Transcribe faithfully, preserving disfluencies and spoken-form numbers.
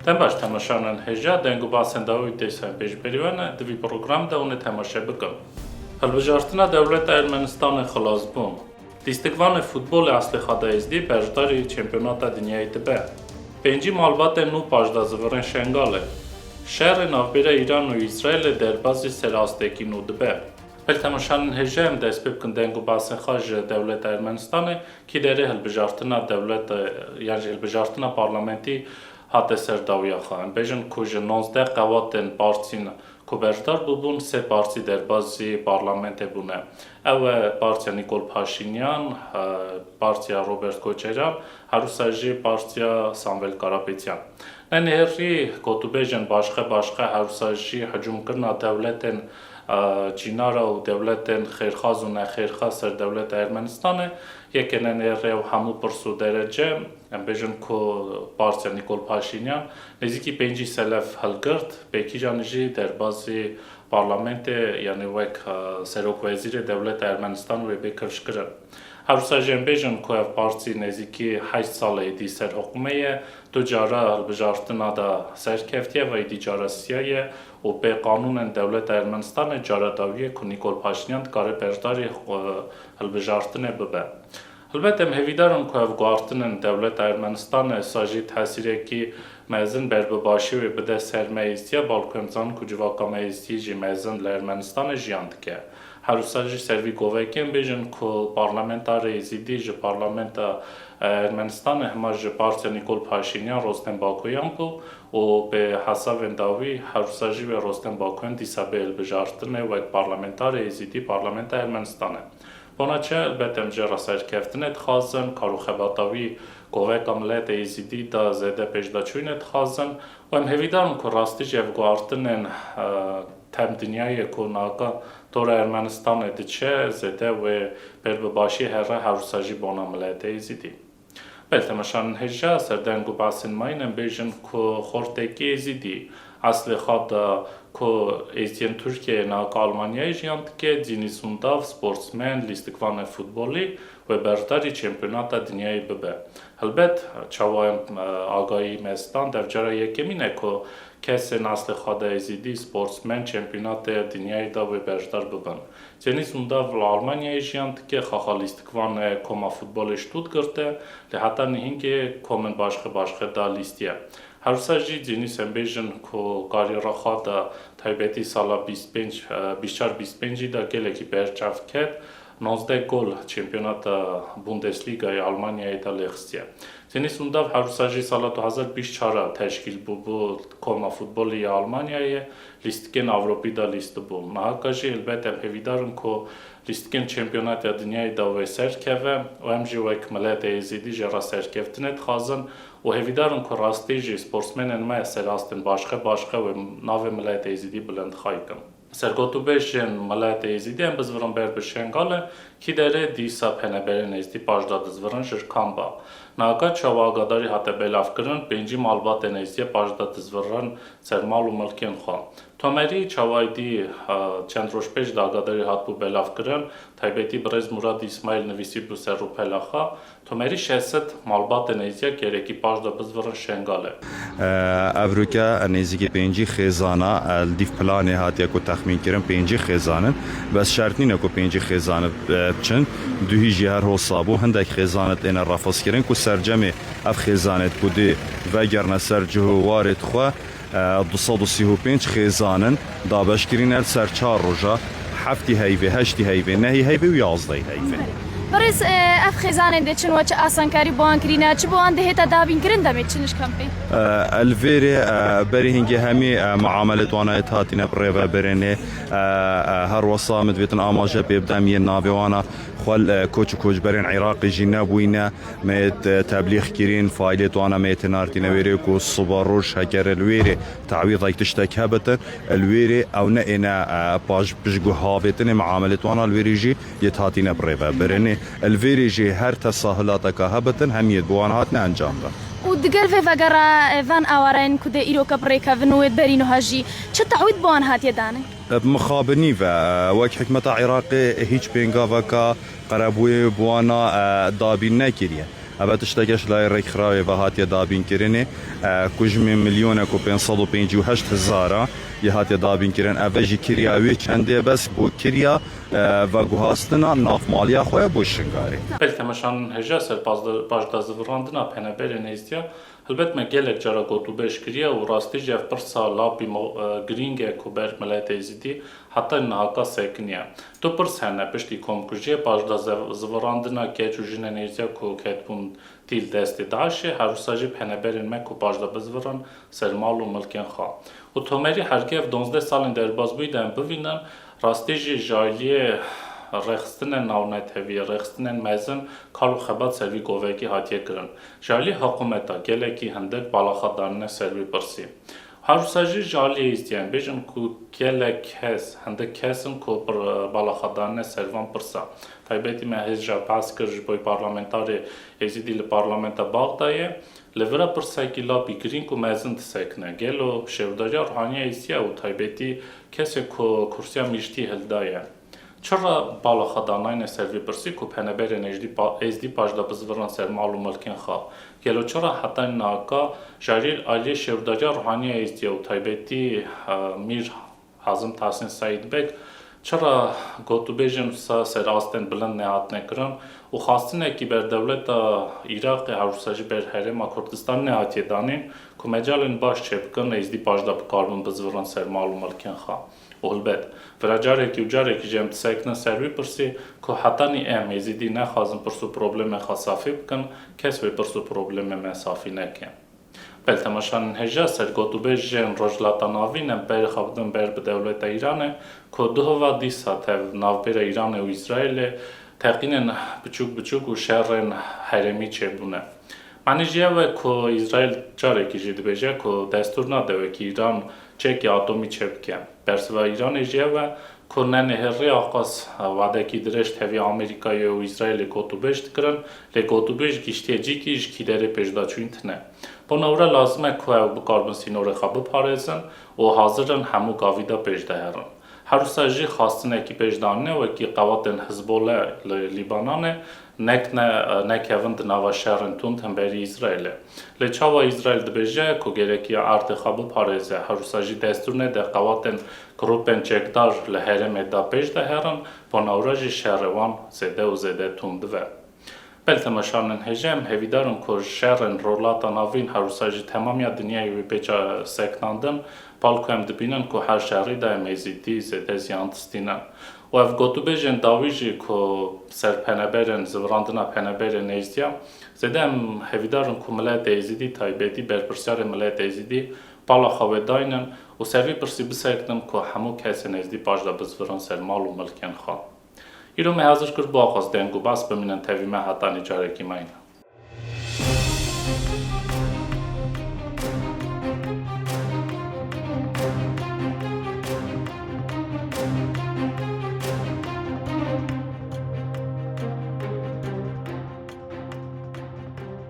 Dem baş temaşanên hêja, deng û basên dawî dê ser pêşberî we ne, di vî program de hûn ê temaşe bikin. Hilbijartina dewleta Ermenistanê xilasbûn. Lîstikvanê futbolê Aslê Xada Êzdî beşdarî çempiyonata dinyayê dibe. Pêncî malbatên nû paşda zivirên Şengalê. Şerê navbêra Îran û Îsraîlê derbazî ser astekî nû dibe. Belê temaşanên hêja, em dest pê bikin deng û basên xwe ji dewleta Ermenistanê, kî derê hilbijartina dewleta, yan jî hilbijartina parlamentî hate ser dawiya xwe. Em bêjin ku ji nozdeh qewatên partiyên ku beşdar bûbûn, sê partî derbazî parlamentê bûne. Ew e Partiya Nîkol Paşînyan, e, Partiya Robert Koçeryan, herwisa jî Partiya Samvel Karapetyan. Nenêrî gotûbêjên başqe başqe, herwisa jî hicûmkirina dewletên, e, cînara û dewletên xêrxwaz û nexêrxwaz ser dewleta Ermenistanê, yekê nenêrî ew hemû pirs û derece, em bêjin ku Partiya Nîkol Paşînyan nêzîkî pêncî selef hilgirt, pêkîjan jî derbazî parlamentê, yanî wek, e, serokwezîrê dewleta Ermenistan wê bê kifşkirin. Her wisa jî em bêjin ku ev partî nêzîkî heşt sal e êdî ser hikûmê ye, du cara hilbijartina de serkeftiye ve êdî cara siya ye û pê qanûnên dewleta Ermenistanê cara dawiyê ku Nîkol Paşînyan dikare beşdarî, e, hilbijartinê bibe. Helbet em hêvîdar in ku ev guhartinên dewleta Ermenistanê sa jî tesîrekî mezin ber bi başî wê bide ser me êzdiya, balku em zanin ku civaka me êzdî jî mezin li Ermenistanê jiyan dike. Her wisa jî ser vî govekê em bêjin ku parlamentarê êzidî ji parlamenta, e, Ermenistanê hema ji partiya Nîkol Paşînyan Rostem Bakoyan bû û bi hesabên dawî her wisa jî wê Rostem Bakoyan dîsa bê hilbijartinê wek parlamentarê êzidî parlamenta Ermenistanê. Bona çi? Elbet em jê re serkeftinê dixwazin, kar û xebata wî goveka mileta êzidî de zêde pêşdaçûyînê dixwazin û em hêvîdar in ku rastî jî ev guhartinên, e, tem dinyayê ku naka dora Ermenistanê diçe, zêde wê pêr bi başî here, her wisa jî bona mileta êzidî. Belê temaşanên hêja, ser deng û basên me yên em bêjin ku xortekî êzidî, eslê xwe da ku êzidiyên Tirkiyeyê naka Almanyayê jiyan dike, Dînîz Undav, sportsmen, lîstikvanê futbolî wê beşdarî çempiyonata dinyayê bibe. Helbet, çawa em, e, agahî me stan, devcara yekemîn e ku kesên eslê xwe da êzidî, sportsmen, çempiyonatê dinyayê de wê beşdar bibin. Dînîz Undav li Almanyayê jiyan dike, xaxa lîstikvan e Koma Futbolê Stuttgart e, lê heta nihîngê komên başqe başqe da lîstiye. Her wisa jî Dînîz em bêjin ku kariyera xwe de taybetî sala bîst pênc, e, bîst çar bîst pêncî de gelekî berçav ket, nozdeh gol çempiyonata Bundesligayê Almanyayê de lêxistiye. Dînîz Undav her wisa jî sala du hazar bîst çar teşkîl bûbû Koma Futbolê ya Almanyayê, lîstikên Ewropî de lîstibû. Nahaka jî helbet em hêvîdar in ku lîstikên çempiyonatiya dinyayê de wê serkeve û em jî wek miletê êzidî jê re serkeftinê dixwazin û hêvîdar in ku rastî jî sportsmenên me serastên başqe başqe wê navê miletê êzidî bilind xayî kin. Sergotûbêjên miletê êzidî em bizivirin ber bi Şengalê, kî derê dîsa peneberên êzidî paşda dizivirin ji Kamba. Naka çawa agadarî hate belavkirin, pêncî malbatên êzidiyê paşda dizivirin ser mal û milkên xwe. Tomerî çawa êdî, e, çend roj pêş de agadarî hatibû belavkirin, taybetî birêz Murad Îsmaîl nivîsîbû ser rûpela xwe, Tomerî şeş sed malbatên êziya gerekî paşda bizivirin Şengalê. E, evroke nêzîkî pêncî xêzana, e, li dîv planê hatiye ku texmîn kirin, pêncî xêzan in. Bes şert nîne ku pêncî xêzan, e, biçin. Duhî jî her hosa bû. Hindek xêzan têne refizkirin ku sercemê ev xêzanê ku dê vegerine ser cih û warê xwe, e, du sed û sî û pênc xêzan in dabeşkirîne li ser çar roja, heftî heyvê, heştî heyvê, nehî heyvê û yazdehî heyvê. Birêz, e, ev xêzanên dê çi nû, çi asankarî bi wan kirîne, çi bi wan dê hête dabînkirin demê çin ji kampê? E, li vêrê, e, berî hingê hemî, e, muamelê wana yê hatîne birêvebirinê, e, e, her wesa min divêtin amaje pê bidem yên navê wana xwe, e, koç û koçberên Iraqê jî nebûyne. Me yê te-, teblîx kirîn, faîlê wana me yê tênartîne wêrê ku siba roj hekere li wêrê tawîzek tiştek hebitin, li wêrê ew ne êne, e, paş piştguhavêtinê muamelê wana li wêrê jî yê hatîne birêvebirinê. Li vêrê jî her tesahilateka hebitin hemiyê bi wan hatine encam dan. Û digel vê vegera, e, van awareyên ku dê îroke bi rê kevin û wê berî nuha jî çi tawîd bi wan hatiye danê? Bi mixabinî ve, e, wek hikûmeta Iraqê hîç pêngaveka qerebûyê bi wana, e, dabîn nekiriye. Eve tişteke ji layê rêkxirawê ve hatiye dabînkirinê, e, ku ji min milyonek û pênc sed û pêncî û heşt hezara yê hatiye dabînkirin. Eve jî kiriya wê çendê bes bo kiriya, e, veguhastina navmaliya xwe bo Şingalê. Belê temeşanên hêja ser pazda-, pajda zivirandina peneberên êzdiya, helbet me gelek cara gotûbêj kiriye û rastî jî ev pirsa lapî mo-, e, girîng e ku ber miletê êzidî heta nihaka sekiniye. Du pirs hene piştî komkujiyê, pajda zev-, zivirandina keç û jinên êzdiya ku ketibûn tîl destê DAIŞê, her wisa jî peneberên me ku pajda biziviran ser mal û milkên xwe. Û tomerî hergev duwazdeh salên derbasbûyî de em bivînin, rastî jî ji aliyê rêxistinên navnetewî, rêxistinên mezin kar û xebat ser vî govekî hatiye kirin. Ji aliyê hikûmeta gelekî hindik balaxa danine ser vî pirsî. Her wisa jî ji aliyê êzdiyan bêjin ku gelek kes, hindik kes in ku pir-, balaxa danine ser van pirsa. Taybetî me hêja behs kir ji bo parlamentarê êzidî li parlamenta Baxdayê. Li vira pirsekî lapî girîng û mezin disekine. Gelo şêwdariya ruhaniya êzdiya û taybetî kesê ku kursiya mîştî hildaye, çira balaxa danayne ser vî pirsî ku peneberên êzdî pa-, êzdî pajda biziviran ser mal û milkên xwe? Gelo çira heta naka ji aliyê şêwdariya ruhaniya êzdiya û taybetî, e, Mîr Hazim Tahsîn Seîd Beg, çira gotûbêjên wisa ser astên bilind nehatine kirin û xwestinekî ber dewleta Iraqê, her wisa jî ber Herêma Kurdistan nehatiye danîn ku mecalên baş çêbikin, êzdî pajda bikaribin bizivirin ser mal û milkên xwe? Û helbet, vira carekî û carekî jî em disekinin ser wî pirsî ku hetanî em êzidî nexwazin pirs û problemên xwe safî bikin, kes wê pirs û problemên me safî neke. Belê temeşanên hêja ser gotûbêjên Rojhilata Navîn em berê xwe bidin ber bi dewleta Îranê ku duhova dîsa tev navbêra Îranê û Îsraîlê teqînên biçûk biçûk û şerên herêmî çêbûne. Manî jî ew e ku Îsraîl carekî jî dibêje ku destûr nade wekî Îran çekê atomî çêbike. Bersiva Îranê jî ew e ku ne nihêrî aqas wadekî dirêj tevî Amerîkayê û Îsraîlê gotûbêj dikirin, lê gotûbêj giştî ye cîkî ji kîderê pêşdaçûyîn tune. Bona wira lazim e ku ew bikaribin sînorê xwe biparêzin û hazir in hemû gavî de pêş de herin. Her wisa jî xwestinekî pêş de anîne wekî qewatên Hizbole li Lîbananê nek ne, nekevin di nava şerên tund hemberî Îsraîlê. Lê çawa Îsraîl dibêje ku gerekî erdê xwe biparêze, her wisa jî destûr nede qewatên grûpên çekdar li herêmê de pêş de herin, bona wira jî şerê wan zêde û zêde tund dibe. Belê temeşanên hêja, em hêvîdar in ku şerên Rojhilata Navîn, her wisa jî temamiya dinyayê wê pêça seknandin, bal ku em dibînin ku her şerî de em êzidî zêde ziyan distînin. Û ev gotûbêjên dawî jî ku ser peneberên, zivirandina peneberên êzdiya, zêde em hêvîdar in ku miletê êzidî, taybetî berpirsyarê miletê êzidî, bala xwe wê daynin û ser vî pirsî bisekinin ku hemû kesên êzidî pajda bizivirin ser mal û milkên xwe. Îro me hazir kir bo aqas deng û bas, bimînin tevî me hetanî carekî mayîne.